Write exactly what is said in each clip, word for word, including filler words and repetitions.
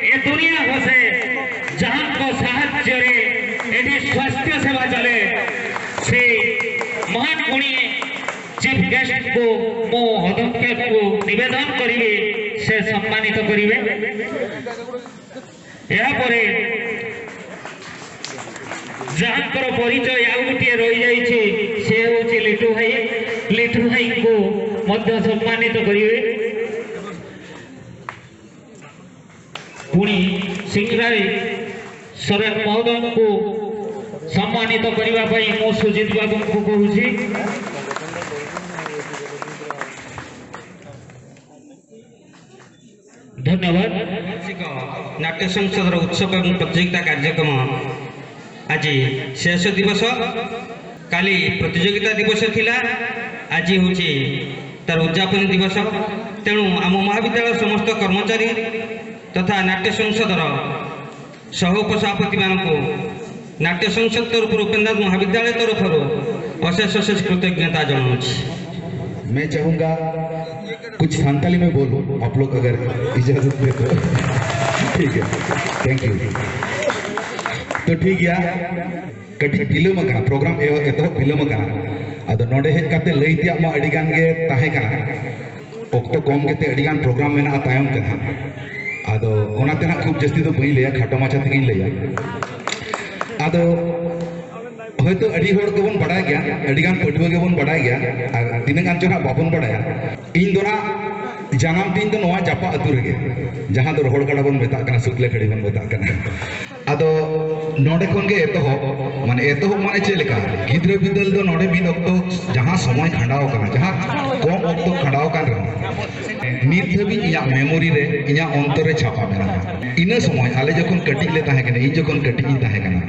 ଏ ଦୁନିଆ ହସେ ଯାହାଙ୍କ ସାହାଯ୍ୟରେ ଏଠି ସ୍ୱାସ୍ଥ୍ୟ ସେବା ଚାଲେ, ସେ ମହାନ ଗୁଣୀ ଚିଫ୍ ଗେଷ୍ଟଙ୍କୁ ମୁଁ ଅଧ୍ୟକ୍ଷଙ୍କୁ ନିବେଦନ କରିବି, ସେ ସମ୍ମାନିତ କରିବେ। ଏହାପରେ ଯାହାଙ୍କର ପରିଚୟ ଆଉ ଗୋଟିଏ ରହିଯାଇଛି, ସେ ହେଉଛି ଲିଟୁ ଭାଇ। ଲିଟୁ ଭାଇଙ୍କୁ ମଧ୍ୟ ସମ୍ମାନିତ କରିବେ। ପୁଣି ସିଂହରାୟ ସରେନ ମହୋଦୟଙ୍କୁ ସମ୍ମାନିତ କରିବା ପାଇଁ ମୁଁ ସୁଜିତ ବାବୁଙ୍କୁ କହୁଛି। ଧନ୍ୟବାଦ। ବାର୍ଷିକ ନାଟ୍ୟ ସଂସଦର ଉତ୍ସବ ଏବଂ ପ୍ରତିଯୋଗିତା କାର୍ଯ୍ୟକ୍ରମ ଆଜି ଶେଷ ଦିବସ। କାଲି ପ୍ରତିଯୋଗିତା ଦିବସ ଥିଲା, ଆଜି ହେଉଛି ତାର ଉଦ୍ଯାପନୀ ଦିବସ। ତେଣୁ ଆମ ମହାବିଦ୍ୟାଳୟର ସମସ୍ତ କର୍ମଚାରୀ ତଥା ନାଟ୍ୟ ସଂସଦର ସହ ଉପସଭାପତିମାନଙ୍କୁ ନାଟ୍ୟ ସଂସଦ ତରଫରୁ, ଉପେନ୍ଦ୍ରନାଥ ମହାବିଦ୍ୟାଳୟ ତରଫରୁ ଅଶେଷ ଅଶେଷ କୃତଜ୍ଞତା ଜଣାଉଛି। मैं चाहूंगा कुछ संताली में बोलूं, आप लोग अगर इजाजत दे तो। ठीक है, थैंक यू। तो ठीक है, ᱠᱟᱹᱴᱤᱡ ᱵᱤᱞᱚᱢ ᱟᱠᱟᱱᱟ, ᱯᱨᱳᱜᱨᱟᱢ ᱮᱦᱚᱵ, ᱮᱛᱚᱦᱚᱵ ᱵᱤᱞᱚᱢ ᱟᱠᱟᱱᱟ᱾ ᱟᱫᱚ ᱱᱚᱰᱮ ᱦᱮᱡ ᱠᱟᱛᱮ ᱞᱟᱹᱭ ᱛᱮᱭᱟᱜ ᱢᱟ ᱟᱹᱰᱤ ᱜᱟᱱ ᱜᱮ ᱛᱟᱦᱮᱸ ᱠᱟᱱᱟ, ᱚᱠᱛᱚ ᱠᱚᱢ ᱜᱮᱛᱮ ᱟᱹᱰᱤ ᱜᱟᱱ ᱯᱨᱳᱜᱨᱟᱢ ᱢᱮᱱᱟᱜᱼᱟ ᱛᱟᱭᱚᱢ ᱛᱮ ᱱᱟᱦᱟᱜ᱾ ᱟᱫᱚ ᱚᱱᱟᱛᱮ ᱱᱟᱦᱟᱜ ᱠᱷᱩᱵ ᱡᱟᱹᱥᱛᱤ ᱫᱚ ᱵᱟᱹᱧ ᱞᱟᱹᱭᱟ, ᱠᱷᱟᱴᱚ ᱢᱟᱪᱷᱟ ᱛᱮᱜᱮᱧ ᱞᱟᱹᱭᱟ᱾ ᱟᱫᱚ ᱦᱚᱭᱛᱳ ᱟᱹᱰᱤ ᱦᱚᱲ ᱜᱮᱵᱚᱱ ᱵᱟᱲᱟᱭ ᱜᱮᱭᱟ, ᱟᱹᱰᱤ ᱜᱟᱱ ᱯᱟᱹᱴᱷᱩᱣᱟᱹ ᱜᱮᱵᱚᱱ ᱵᱟᱲᱟᱭ ᱜᱮᱭᱟ, ᱟᱨ ᱛᱤᱱᱟᱹᱜ ᱜᱟᱱ ᱪᱚ ᱱᱟᱦᱟᱜ ᱵᱟᱵᱚᱱ ᱵᱟᱲᱟᱭᱟ᱾ ᱤᱧ ᱫᱚ ᱱᱟᱦᱟᱜ ᱡᱟᱱᱟᱢ ᱛᱤᱧ ᱫᱚ ᱱᱚᱣᱟ ᱡᱟᱯᱟᱜ ᱟᱹᱛᱩ ᱨᱮᱜᱮ, ᱡᱟᱦᱟᱸ ᱫᱚ ᱨᱚᱦᱚᱲ ᱜᱟᱰᱟ ᱵᱚᱱ ᱢᱮᱛᱟᱜ ᱠᱟᱱᱟ, ᱥᱩᱠᱞᱟᱹ ᱠᱷᱟᱹᱲᱤ ᱵᱚᱱ ᱢᱮᱛᱟᱜ ᱠᱟᱱᱟ᱾ ᱟᱫᱚ ᱱᱚᱰᱮ ᱠᱷᱚᱱ ᱜᱮ ᱮᱛᱚᱦᱚᱵ, ᱢᱟᱱᱮ ᱮᱛᱚᱦᱚᱵ ᱢᱟᱱᱮ ᱪᱮᱫ ᱞᱮᱠᱟ? ᱜᱤᱫᱽᱨᱟᱹ ᱵᱤᱫᱟᱹᱞ ᱫᱚ ᱱᱚᱰᱮ ᱢᱤᱫ ᱚᱠᱛᱚ ᱡᱟᱦᱟᱸ ᱥᱚᱢᱚᱭ ᱠᱷᱟᱸᱰᱟᱣ ᱟᱠᱟᱱᱟ, ᱡᱟᱦᱟᱸ ᱠᱚᱢ ᱚᱠᱛᱚ ᱠᱷᱟᱸᱰᱟᱣ ᱟᱠᱟᱱ ᱨᱮᱦᱚᱸ, ᱱᱤᱛ ᱫᱷᱟᱹᱵᱤᱡ ᱤᱧᱟᱹᱜ ᱢᱮᱢᱳᱨᱤ ᱨᱮ, ᱤᱧᱟᱹᱜ ᱚᱱᱛᱚᱨ ᱨᱮ ᱪᱷᱟᱯᱟ ᱢᱮᱱᱟᱜᱼᱟ᱾ ᱤᱱᱟᱹ ᱥᱚᱢᱚᱭ ᱟᱞᱮ ᱡᱚᱠᱷᱚᱱ ᱠᱟᱹᱴᱤᱡ ᱞᱮ ᱛᱟᱦᱮᱸ ᱠᱟᱱᱟ, ᱤᱧ ᱡᱚᱠᱷᱚᱱ ᱠᱟᱹᱴᱤᱡ ᱤᱧ ᱛᱟᱦᱮᱸ ᱠᱟᱱᱟ,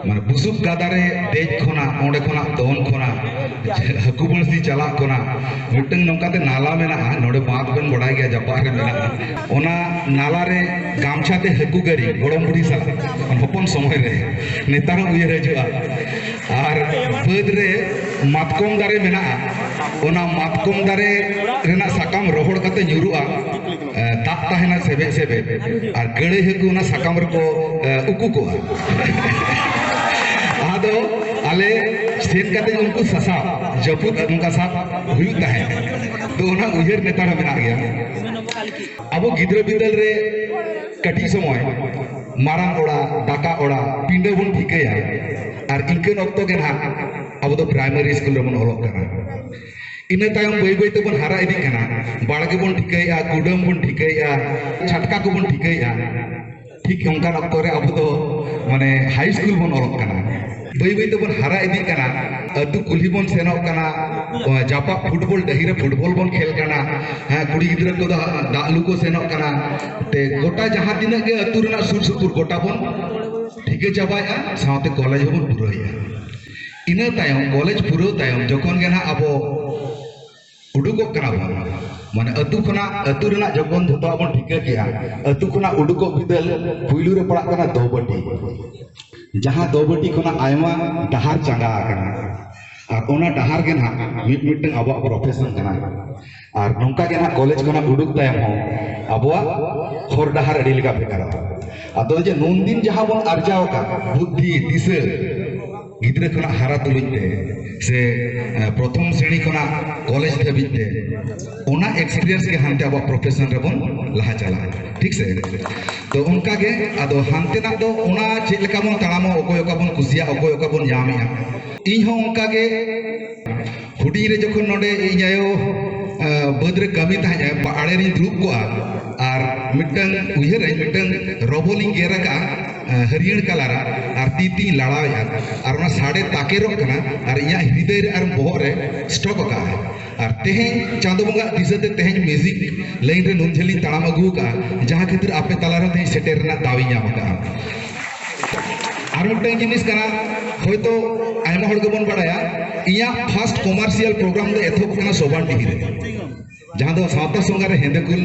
ᱢᱟᱱᱮ ᱵᱩᱥᱩᱵ ᱜᱟᱫᱟ ᱨᱮ ᱫᱮᱡ ᱠᱷᱚᱱᱟᱜ, ᱚᱸᱰᱮ ᱠᱷᱚᱱᱟᱜ ᱫᱚᱱ ᱠᱷᱚᱱᱟᱜ, ᱦᱟᱹᱠᱩ ᱵᱟᱹᱲᱥᱤ ᱪᱟᱞᱟᱜ ᱠᱷᱚᱱᱟᱜ, ᱢᱤᱫᱴᱟᱝ ᱱᱚᱝᱠᱟᱛᱮ ᱱᱟᱞᱟ ᱢᱮᱱᱟᱜᱼᱟ, ᱱᱚᱰᱮ ᱵᱟᱸᱫᱷ ᱵᱮᱱ ᱵᱟᱲᱟᱭ ᱜᱮᱭᱟ, ᱡᱟᱯᱟᱜ ᱨᱮ ᱢᱮᱱᱟᱜᱼᱟ᱾ ᱚᱱᱟ ᱱᱟᱞᱟ ᱨᱮ ᱜᱟᱢᱪᱷᱟ ᱛᱮ ᱦᱟᱹᱠᱩ ᱜᱟᱹᱨᱤ, ᱜᱚᱲᱚᱢ ᱵᱩᱲᱦᱤ ᱥᱟᱞᱟᱜ, ᱦᱚᱯᱚᱱ ᱥᱚᱢᱚᱭ ᱨᱮ, ᱱᱮᱛᱟᱨ ᱦᱚᱸ ᱩᱭᱦᱟᱹᱨ ᱦᱤᱡᱩᱜᱼᱟ᱾ ᱟᱨ ᱵᱟᱹᱫᱽ ᱨᱮ ᱢᱟᱛᱠᱚᱢ ᱫᱟᱨᱮ ᱢᱮᱱᱟᱜᱼᱟ, ᱚᱱᱟ ᱢᱟᱛᱠᱚᱢ ᱫᱟᱨᱮ ᱨᱮᱱᱟᱜ ᱥᱟᱠᱟᱢ ᱨᱚᱦᱚᱲ ᱠᱟᱛᱮ ᱧᱩᱨᱩᱜᱼᱟ, ᱮ, ᱛᱟᱦᱮᱱᱟ ᱥᱮᱵᱮᱡ ᱥᱮᱵᱮᱡ, ᱟᱨ ᱜᱟᱹᱲᱟᱹᱭ ᱦᱟᱹᱠᱩ ᱚᱱᱟ ᱥᱟᱠᱟᱢ ᱨᱮᱠᱚ ᱮ, ᱩᱠᱩ ᱠᱚᱜᱼᱟ᱾ ᱟᱫᱚ ᱟᱞᱮ ᱥᱮᱱ ᱠᱟᱛᱮ ᱩᱱᱠᱩ ᱥᱟᱥᱟᱵ ᱡᱟᱹᱯᱩᱫ ᱱᱚᱝᱠᱟ ᱥᱟᱵ ᱦᱩᱭᱩᱜ ᱛᱟᱦᱮᱸᱫ᱾ ᱛᱚ ᱚᱱᱟ ᱩᱭᱦᱟᱹᱨ ᱱᱮᱛᱟᱨ ᱦᱚᱸ ᱢᱮᱱᱟᱜ ᱜᱮᱭᱟ᱾ ᱟᱵᱚ ᱜᱤᱫᱽᱨᱟᱹ ᱵᱤᱫᱟᱹᱞ ᱨᱮ ᱠᱟᱹᱴᱤᱡ ᱥᱚᱢᱚᱭ ᱢᱟᱨᱟᱝ ᱚᱲᱟᱜ, ᱫᱟᱠᱟ ᱚᱲᱟᱜ, ᱯᱤᱸᱰᱟᱹ ᱵᱚᱱ ᱴᱷᱤᱠᱟᱹᱭᱟ᱾ ᱟᱨ ᱤᱱᱠᱟᱹᱱ ᱚᱠᱛᱚ ᱜᱮ ᱱᱟᱦᱟᱜ ᱟᱵᱚ ᱫᱚ ᱯᱨᱟᱭᱢᱟᱨᱤ ᱥᱠᱩᱞ ᱨᱮᱵᱚᱱ ᱚᱞᱚᱜ ᱠᱟᱱᱟ᱾ ᱤᱱᱟᱹ ᱛᱟᱭᱚᱢ ᱵᱟᱹᱭ ᱵᱟᱹᱭ ᱛᱮᱵᱚᱱ ᱦᱟᱨᱟ ᱤᱫᱤᱜ ᱠᱟᱱᱟ᱾ ᱵᱟᱲᱜᱮ ᱵᱚᱱ ᱴᱷᱤᱠᱟᱹᱭᱮᱫᱼᱟ, ᱠᱩᱰᱟᱹᱢ ᱵᱚᱱ ᱴᱷᱤᱠᱟᱹᱭᱮᱫᱼᱟ, ᱪᱷᱟᱴᱠᱟ ᱠᱚᱵᱚᱱ ᱴᱷᱤᱠᱟᱹᱭᱮᱫᱼᱟ᱾ ᱴᱷᱤᱠ ᱚᱱᱠᱟᱱ ᱚᱠᱛᱚ ᱨᱮ ᱟᱵᱚ ᱫᱚ ᱢᱟᱱᱮ ᱦᱟᱭ ᱥᱠᱩᱞ ᱵᱚᱱ ᱚᱞᱚᱜ ᱠᱟᱱᱟ᱾ ᱵᱟᱹᱭ ᱵᱟᱹᱭ ᱛᱮᱵᱚᱱ ᱦᱟᱨᱟ ᱤᱫᱤᱜ ᱠᱟᱱᱟ᱾ ᱟᱹᱛᱩ ᱠᱩᱞᱦᱤ ᱵᱚᱱ ᱥᱮᱱᱚᱜ ᱠᱟᱱᱟ, ᱡᱟᱯᱟᱜ ᱯᱷᱩᱴᱵᱚᱞ ᱰᱟᱹᱦᱤ ᱨᱮ ᱯᱷᱩᱴᱵᱚᱞ ᱵᱚᱱ ᱠᱷᱮᱞ ᱠᱟᱱᱟ᱾ ᱦᱮᱸ, ᱠᱩᱲᱤ ᱜᱤᱫᱽᱨᱟᱹ ᱠᱚᱫᱚ ᱫᱟᱜ ᱞᱩ ᱠᱚ ᱥᱮᱱᱚᱜ ᱠᱟᱱᱟ᱾ ᱛᱮ ᱜᱚᱴᱟ ᱡᱟᱦᱟᱸ ᱛᱤᱱᱟᱹᱜ ᱜᱮ ᱟᱹᱛᱩ ᱨᱮᱱᱟᱜ ᱥᱩᱨ ᱥᱩᱯᱩᱨ ᱜᱚᱴᱟ ᱵᱚᱱ ᱴᱷᱤᱠᱟᱹ ᱪᱟᱵᱟᱭᱮᱫᱼᱟ, ᱥᱟᱶᱛᱮ ᱠᱚᱞᱮᱡᱽ ᱦᱚᱸᱵᱚᱱ ᱯᱩᱨᱟᱹᱣᱮᱫᱼᱟ᱾ ᱤᱱᱟᱹ ᱛᱟᱭᱚᱢ ᱠᱚᱞᱮᱡᱽ ᱯᱩᱨᱟᱹᱣ ᱛᱟᱭᱚᱢ ᱡᱚᱠᱷᱚᱱ ᱜᱮ ᱱᱟᱦᱟᱜ ᱟᱵᱚ ᱩᱰᱩᱠᱚᱜ ᱠᱟᱱᱟ ᱵᱚᱱ, ᱢᱟᱱᱮ ᱟᱹᱛᱩ ᱠᱷᱚᱱᱟᱜ, ᱟᱹᱛᱩ ᱨᱮᱱᱟᱜ ᱡᱚᱠᱷᱚᱱ ᱡᱷᱚᱛᱚᱣᱟᱜ ᱵᱚᱱ ᱴᱷᱤᱠᱟᱹ ᱠᱮᱜᱼᱟ, ᱟᱹᱛᱩ ᱠᱷᱚᱱᱟᱜ ᱩᱰᱩᱠᱚᱜ ᱵᱤᱫᱟᱹᱞ ᱯᱩᱭᱞᱩ ᱨᱮ ᱯᱟᱲᱟᱜ ᱠᱟᱱᱟ ᱫᱚᱵᱟᱹᱴᱤ, ᱡᱟᱦᱟᱸ ᱫᱚᱵᱟᱹᱴᱤ ᱠᱷᱚᱱᱟᱜ ᱟᱭᱢᱟ ᱰᱟᱦᱟᱨ ᱪᱟᱸᱜᱟ ᱟᱠᱟᱱᱟ᱾ ᱟᱨ ᱚᱱᱟ ᱰᱟᱦᱟᱨ ᱜᱮ ᱱᱟᱦᱟᱜ ᱢᱤᱫ ᱢᱤᱫᱴᱟᱝ ᱟᱵᱚᱣᱟᱜ ᱯᱨᱚᱯᱷᱮᱥᱚᱱ ᱠᱟᱱᱟ᱾ ᱟᱨ ᱱᱚᱝᱠᱟ ᱜᱮ ᱱᱟᱦᱟᱜ ᱠᱚᱞᱮᱡᱽ ᱠᱷᱚᱱᱟᱜ ᱩᱰᱩᱠ ᱛᱟᱭᱚᱢ ᱦᱚᱸ ᱟᱵᱚᱣᱟᱜ ᱦᱚᱨ ᱰᱟᱦᱟᱨ ᱟᱹᱰᱤ ᱞᱮᱠᱟ ᱵᱷᱮᱜᱟᱨᱚᱜᱼᱟ᱾ ᱟᱫᱚ ᱡᱮ ᱱᱩᱱᱫᱤᱱ ᱡᱟᱦᱟᱸ ᱵᱚᱱ ᱟᱨᱡᱟᱣ ᱟᱠᱟᱫ ᱵᱩᱫᱽᱫᱷᱤ, ᱫᱤᱥᱟᱹ, ᱜᱤᱫᱽᱨᱟᱹ ᱠᱷᱚᱱᱟᱜ ᱦᱟᱨᱟ ᱛᱩᱞᱩᱡ ᱛᱮ ᱥᱮ, ᱮ, ᱯᱨᱚᱛᱷᱚᱢ ᱥᱨᱮᱬᱤ ᱠᱷᱚᱱᱟᱜ ᱠᱚᱞᱮᱡᱽ ᱫᱷᱟᱹᱵᱤᱡ ᱛᱮ, ᱚᱱᱟ ᱮᱠᱥᱯᱤᱨᱤᱭᱮᱱᱥ ᱜᱮ ᱦᱟᱱᱛᱮ ᱟᱵᱚᱣᱟᱜ ᱯᱨᱚᱯᱷᱮᱥᱚᱱ ᱨᱮᱵᱚᱱ ᱞᱟᱦᱟ ᱪᱟᱞᱟᱜᱼᱟ, ᱴᱷᱤᱠ ᱥᱮ? ᱛᱚ ᱚᱱᱠᱟ ᱜᱮ ᱟᱫᱚ ᱦᱟᱱᱛᱮᱱᱟᱜ ᱫᱚ ᱚᱱᱟ ᱪᱮᱫ ᱞᱮᱠᱟ ᱵᱚᱱ ᱛᱟᱲᱟᱢᱟ, ᱚᱠᱚᱭ ᱚᱠᱟ ᱵᱚᱱ ᱠᱩᱥᱤᱭᱟᱜᱼᱟ, ᱚᱠᱚᱭ ᱚᱠᱟ ᱵᱚᱱ ᱧᱟᱢᱮᱜᱼᱟ᱾ ᱤᱧ ᱦᱚᱸ ᱚᱱᱠᱟ ᱜᱮ ᱦᱩᱰᱤᱧ ᱨᱮ ᱡᱚᱠᱷᱚᱱ ᱱᱚᱰᱮ ᱤᱧ ᱟᱭᱳ, ᱮ, ᱵᱟᱹᱫᱽ ᱨᱮ ᱠᱟᱹᱢᱤ ᱛᱟᱦᱮᱸᱫ ᱟᱭ, ᱟᱲᱮ ᱨᱤᱧ ᱫᱩᱲᱩᱵ ᱠᱚᱜᱼᱟ ᱟᱨ ᱢᱤᱫᱴᱟᱝ ᱩᱭᱦᱟᱹᱨᱟᱹᱧ, ᱢᱤᱫᱴᱟᱝ ᱨᱚᱵᱚᱞᱤᱧ ᱜᱮᱨ ᱟᱠᱟᱫᱼᱟ, ᱮ, ᱦᱟᱹᱨᱭᱟᱹᱲ ᱠᱟᱞᱟᱨᱟ, ᱟᱨ ᱛᱤ ᱛᱤᱧ ᱞᱟᱲᱟᱣᱮᱫᱼᱟ ᱟᱨ ᱚᱱᱟ ᱥᱟᱰᱮ ᱛᱟᱠᱮᱨᱚᱜ ᱠᱟᱱᱟ ᱟᱨ ᱤᱧᱟᱹᱜ ᱦᱨᱤᱫᱟᱹᱭ ᱨᱮ ᱟᱨ ᱵᱚᱦᱚᱜ ᱨᱮ ᱥᱴᱚᱠ ᱟᱠᱟᱫᱼᱟᱭ᱾ ᱟᱨ ᱛᱮᱦᱮᱧ ᱪᱟᱸᱫᱚ ᱵᱚᱸᱜᱟ ᱫᱤᱥᱟᱹᱛᱮ ᱛᱮᱦᱮᱧ ᱢᱤᱣᱡᱤᱠ ᱞᱟᱭᱤᱱ ᱨᱮ ᱱᱩᱱ ᱡᱷᱟᱹᱞᱤᱧ ᱛᱟᱲᱟᱢ ᱟᱹᱜᱩ ᱟᱠᱟᱫᱼᱟ, ᱡᱟᱦᱟᱸ ᱠᱷᱟᱹᱛᱤᱨ ᱟᱯᱮ ᱛᱟᱞᱟᱨᱮ ᱛᱮᱦᱮᱧ ᱥᱮᱴᱮᱨ ᱨᱮᱱᱟᱜ ᱫᱟᱣ ᱤᱧ ᱧᱟᱢ ᱟᱠᱟᱫᱼᱟ᱾ ᱟᱨ ᱢᱤᱫᱴᱟᱝ ᱡᱤᱱᱤᱥ ᱠᱟᱱᱟ, ᱦᱚᱭᱛᱳ ᱟᱭᱢᱟ ᱦᱚᱲ ᱜᱮᱵᱚᱱ ᱵᱟᱲᱟᱭᱟ, ᱤᱧᱟᱹᱜ ᱯᱷᱟᱥᱴ ᱠᱚᱢᱟᱨᱥᱤᱭᱟᱞ ᱯᱨᱳᱜᱨᱟᱢ ᱫᱚ ᱮᱛᱚᱦᱚᱵ ᱠᱟᱱᱟ ᱥᱚᱵᱟᱱ ᱴᱤᱵᱷᱤ ᱨᱮ᱾ ᱡᱟᱦᱟᱸ ᱫᱚ ᱥᱟᱶᱛᱟ ᱥᱚᱝᱜᱷᱟ ᱨᱮ ᱦᱮᱸᱫᱮ ᱠᱩᱞ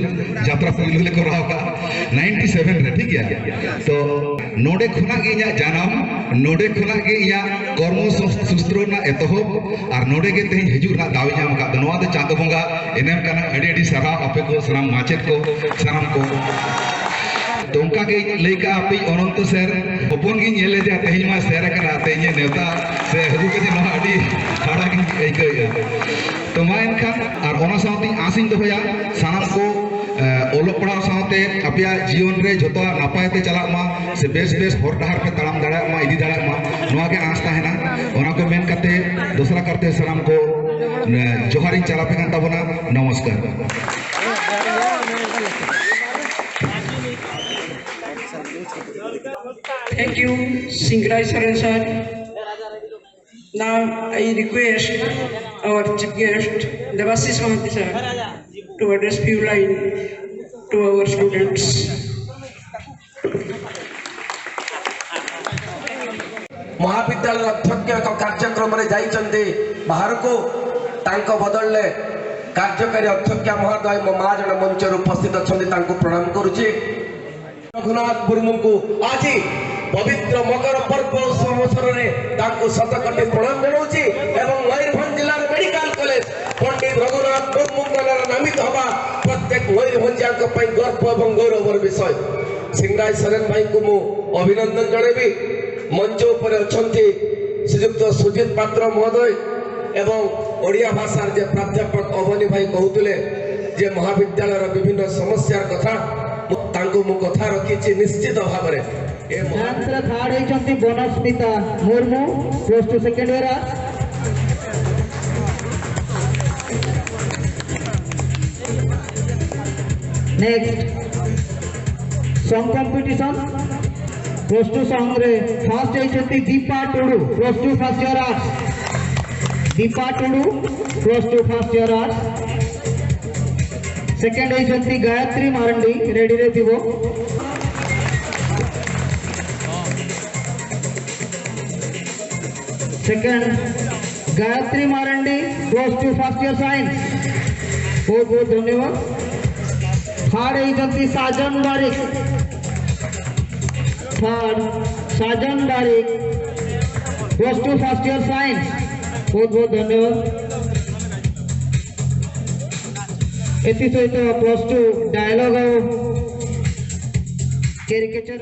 ᱡᱟᱛᱨᱟ ᱯᱩᱭᱞᱩ ᱞᱮ ᱠᱚᱨᱟᱣ ᱠᱟᱜᱼᱟ, ᱱᱟᱭᱤᱱᱴᱤ ᱥᱮᱵᱷᱮᱱ ᱨᱮ, ᱴᱷᱤᱠ ᱜᱮᱭᱟ᱾ ᱛᱚ ᱱᱚᱰᱮ ᱠᱷᱚᱱᱟᱜ ᱜᱮ ᱤᱧᱟᱹᱜ ᱡᱟᱱᱟᱢ, ᱱᱚᱰᱮ ᱠᱷᱚᱱᱟᱜ ᱜᱮ ᱤᱧᱟᱹᱜ ᱠᱚᱨᱢᱚ ᱥᱩᱥᱛᱨᱚ ᱨᱮᱱᱟᱜ ᱮᱛᱚᱦᱚᱵ, ᱟᱨ ᱱᱚᱰᱮ ᱜᱮ ᱛᱮᱦᱮᱧ ᱦᱤᱡᱩᱜ ᱨᱮᱱᱟᱜ ᱫᱟᱣ ᱤᱧ ᱧᱟᱢ ᱟᱠᱟᱫ ᱫᱚ, ᱱᱚᱣᱟ ᱫᱚ ᱪᱟᱸᱫᱚ ᱵᱚᱸᱜᱟ ᱮᱱᱮᱢ ᱠᱟᱱᱟ᱾ ᱟᱹᱰᱤ ᱟᱹᱰᱤ ᱥᱟᱨᱦᱟᱣ ᱟᱯᱮ ᱠᱚ, ᱥᱟᱱᱟᱢ ᱢᱟᱪᱮᱫ ᱠᱚ, ᱥᱟᱱᱟᱢ ᱠᱚ᱾ ᱛᱚ ᱚᱱᱠᱟ ᱜᱮ ᱞᱟᱹᱭ ᱠᱟᱜᱼᱟ, ᱟᱯᱮ ᱚᱱᱚᱱᱛᱚ ᱥᱮᱨ ᱦᱚᱯᱚᱱ ᱜᱤᱧ ᱧᱮᱞ ᱞᱮᱫᱮᱭᱟ, ᱛᱮᱦᱮᱧ ᱢᱟ ᱥᱮᱨ ᱟᱠᱟᱱᱟ, ᱛᱮᱦᱮᱧ ᱱᱮᱣᱛᱟ ᱥᱮ ᱟᱹᱜᱩ ᱠᱟᱛᱮ ᱱᱚᱣᱟ ᱟᱹᱰᱤ ᱦᱟᱦᱟᱲᱟ ᱜᱤᱧ ᱟᱹᱭᱠᱟᱹᱣᱮᱫᱼᱟ᱾ ᱛᱚ ᱢᱟ ᱮᱱᱠᱷᱟᱱ, ᱟᱨ ᱚᱱᱟ ᱥᱟᱶᱛᱮ ᱤᱧ ᱟᱥᱤᱧ ᱫᱚᱦᱚᱭᱟ, ᱥᱟᱱᱟᱢ ᱠᱚ, ᱮ, ᱚᱞᱚᱜ ᱯᱟᱲᱦᱟᱣ ᱥᱟᱶᱛᱮ ᱟᱯᱮᱭᱟᱜ ᱡᱤᱭᱚᱱ ᱨᱮ ᱡᱷᱚᱛᱚᱣᱟᱜ ᱱᱟᱯᱟᱭ ᱛᱮ ᱪᱟᱞᱟᱜ ᱢᱟ, ᱥᱮ ᱵᱮᱥ ᱵᱮᱥ ᱦᱚᱨ ᱰᱟᱦᱟᱨ ᱯᱮ ᱛᱟᱲᱟᱢ ᱫᱟᱲᱮᱭᱟᱜ ᱢᱟ, ᱤᱫᱤ ᱫᱟᱲᱮᱭᱟᱜ ᱢᱟ, ᱱᱚᱣᱟ ᱜᱮ ᱟᱸᱥ ᱛᱟᱦᱮᱱᱟ᱾ ᱚᱱᱟ ᱠᱚ ᱢᱮᱱ ᱠᱟᱛᱮ ᱫᱚᱥᱨᱟ ᱠᱟᱨᱛᱮ ᱥᱟᱱᱟᱢ ᱠᱚ, ᱮ, ᱡᱚᱦᱟᱨᱤᱧ ᱪᱟᱞ ᱟᱯᱮ ᱠᱟᱱ ᱛᱟᱵᱚᱱᱟ᱾ ᱱᱚᱢᱚᱥᱠᱟᱨ᱾ Thank you, Singrai Saran sir. Now I request our chief guest, Devasis Mahanti sir, to address few line to our students. ମହାବିଦ୍ୟାଳୟର ଅଧ୍ୟକ୍ଷ ଏକ କାର୍ଯ୍ୟକ୍ରମରେ ଯାଇଛନ୍ତି ବାହାରକୁ। ତାଙ୍କ ବଦଳରେ କାର୍ଯ୍ୟକାରୀ ଅଧ୍ୟକ୍ଷା ମହୋଦୟ ମୋ ମା ଜଣେ ମଞ୍ଚରେ ଉପସ୍ଥିତ ଅଛନ୍ତି, ତାଙ୍କୁ ପ୍ରଣାମ କରୁଛି। ରଘୁନାଥ ମୁର୍ମୁଙ୍କୁ ଆଜି ପବିତ୍ର ମକର ପର୍ବ ଉତ୍ସବ ଅବସରରେ ତାଙ୍କୁ ଶତକୋଟି ପ୍ରଣାମ ଜଣାଉଛି ଏବଂ ମୟୂରଭଞ୍ଜ ଜିଲ୍ଲାର ମେଡିକାଲ କଲେଜ ପଣ୍ଡିତ ରଘୁନାଥ ମୁର୍ମୁଙ୍କ ନାଁରେ ନାମିତ ହେବା ପ୍ରତ୍ୟେକ ମୟୂରଭଞ୍ଜିଆଙ୍କ ପାଇଁ ଗର୍ବ ଏବଂ ଗୌରବର ବିଷୟ। ସିଂରାଜ ସରେନ ଭାଇଙ୍କୁ ମୁଁ ଅଭିନନ୍ଦନ ଜଣାଇବି। ମଞ୍ଚ ଉପରେ ଅଛନ୍ତି ଶ୍ରୀଯୁକ୍ତ ସୁଜିତ ପାତ୍ର ମହୋଦୟ ଏବଂ ଓଡ଼ିଆ ଭାଷାର ଯେ ପ୍ରାଧ୍ୟାପକ ଅବନୀ ଭାଇ କହୁଥିଲେ ଯେ ମହାବିଦ୍ୟାଳୟର ବିଭିନ୍ନ ସମସ୍ୟାର କଥା, ମୁଁ ତାଙ୍କୁ ମୁଁ କଥା ରଖିଛି ନିଶ୍ଚିତ ଭାବରେ। ଏ ମହା- ଡ୍ୟାନ୍ସରେ ଥାର୍ଡ ହେଇଛନ୍ତି Banasmita Murmu, plus two second year arts. Next song competition, plus two ସଙ୍ଗରେ ଫାଷ୍ଟ ହେଇଛନ୍ତି Dipa Tudu, plus two first year arts. Dipa Tudu, plus two first year arts. Second ହେଇଛନ୍ତି ଗାୟତ୍ରୀ ମାରଣ୍ଡି, ରେଡିରେ ଥିବ। Second Gayatri Marandi, plus two first year science. ବହୁତ ବହୁତ ଧନ୍ୟବାଦ। ଥାର୍ଡ ହେଇଛନ୍ତି Sajan Barik. Third, Sajan Barik, plus two first year science. ବହୁତ ବହୁତ ଧନ୍ୟବାଦ। ଏଥି ସହିତ ପ୍ଲସ୍ ଟୁ ଡାୟଲଗ ଆଉ କ୍ୟାରିକେଚର